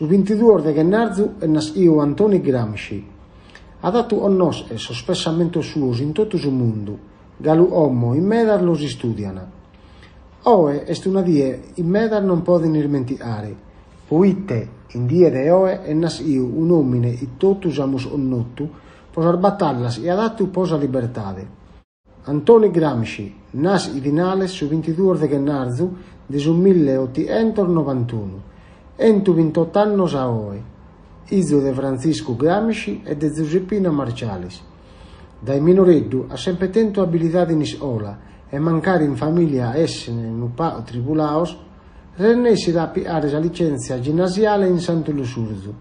Su bintiduos de ghennarzu est naschiu Antoni Gramsci. At atu connoscher sos pessamentos suos in totu su mundu, galu como in medas los istùdian. Oe est una die chi medas non poden ismentigare, proite in die de oe est naschiu un'òmine chi totus amus connotu pro sas batallas chi at atu pro sa libertade. Antoni Gramsci naschit in Ales su bintiduos de ghennarzu de su milleotighentosnovantunu, chentu-bintot'annos a oe, izu de Frantziscu Gramsci e de Zuseppina Marcialis. Dae minoreddu at semper tentu abilidade in iscola e mancari in famìlia essene unu pagu tribulados, rennessit a pigare sa licèntzia ginnasiale in Santu Lussurzu.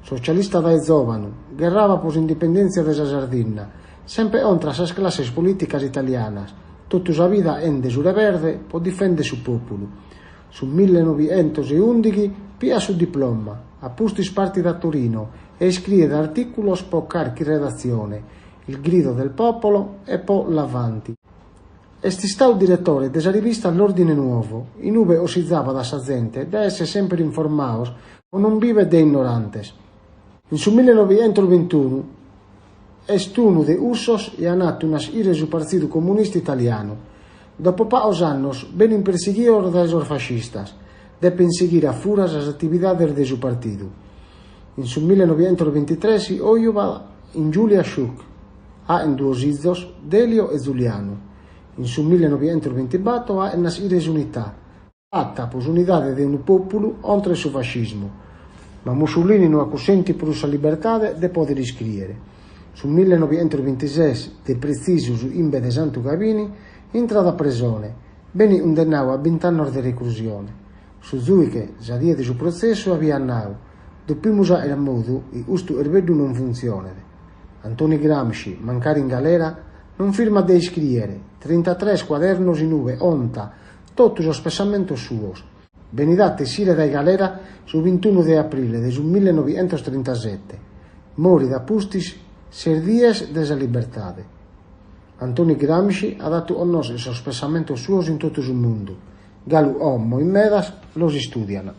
Socialista dae zòvanu, gherrabat pro s'indipendèntzia de sa Sardinna Semper contra a sas classes polìticas italianas, totu sa vida 'ende su reberde pro difèndere su pòpulu. Su millenoighentos-e-ùndighi piat su diploma, a pustis partit a Torino e iscriet artìculos pro carchi redatzione, Il grido del popolo e pro L'Avanti. Est istadu diretore de sa rivista L'Ordine Nuovo, in ue cussizabat a sa zente de èssere semper informados pro non bìvere de innorantes. In su millenoighentos-bintunu est unu de cussos chi an atu naschire su Partzidu Comunista Italianu. Dopo pagos annos benin persighidos dae sos fascistas, depen sighire a fura sas atividades de su partidu. In su millenoighentos-bintitres si cojubat chin Giulia Schuck, aen duos izos, Delio e Zulianu. In su millenoighentos-bintibator aen naschire s'Unità, Fata pro s'unidade de unu pòpulu contra 'e su fascismu, ma Mussolini no acussentit prus sa libertade de pòdere iscrìere. Su millenoighentos-bintises, de pretzisu su chimbe de Santu Gabini, intrat a presone, benit cundennadu a bint'annos de recrusione. Su zùighe, sa die de su protzessu, aviat nadu, Depimus àere a modu chi custu cherbeddu non funtzionet. Antoni Gramsci, mancari in galera, non firmat de iscrìere, trintatres cuadernos in ue contat totu sos pessamentos suos. Benit atu essire dae galera su bintunu de aprile de su millenoighentos-trintasete. Morit a pustis ses dies de sa libertade. Antoni Gramsci at atu connoscher sos pessamentos suos in totu su mundu. Galu como in medas los istùdian.